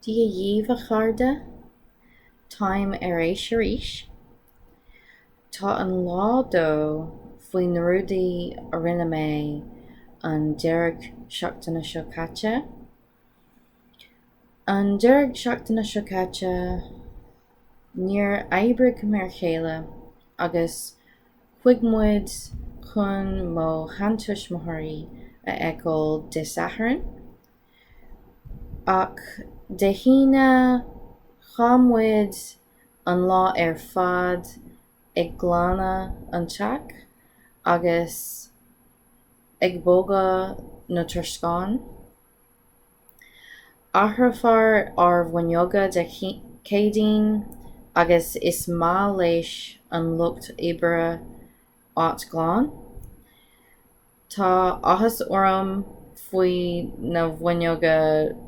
Dia dhaoibh a chairde, táim ar ais arís. Tá an lá dó faoi na rudaí a rinne mé an deireadh seachtaine seo caite. An deireadh seachtaine seo caite, níor oibrigh m'fhear chéile agus chuaigh muid chun mo sheantuismitheoirí a fheiceáil Dé Sathairn. Ach Dé hAoine, chaith muid an lá ar fad ag glanadh an teach agus ag bogadh na troscán. Athrófar ár bhfuinneoga Dé Céadaoin agus is maith leis an lucht oibre áit glan. Tá áthas orm faoi na bhfuinneoga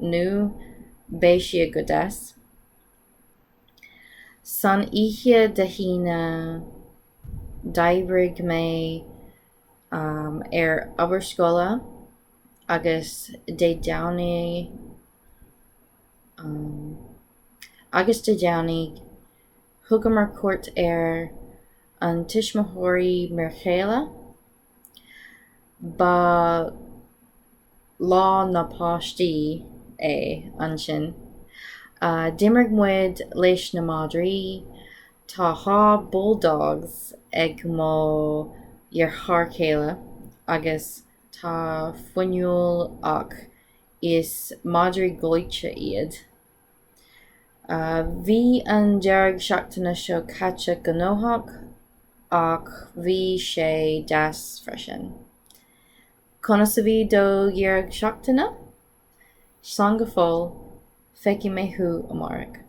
nua, beidh siad go deas. San oíche Dé hAoine, d'oibrigh mé ar obair scoile agus Dé Domhnaigh agus Dé Domhnaigh thugamar cuairt ar an tuismitheoirí m'fhear chéile. Ba lá na páistí é ansin. D'imir muid leis na madraí. Tá 2 bulldogs ag mo dheartháir céile agus tá fuinniúil ach is madraí gleoite iad. Bhí an deireadh seachtaine seo caite gnóthach ach bhí sé deas freisin. Conas a bhí do dheireadh seachtaine? Slán go fóill, feicfidh mé thú amárach.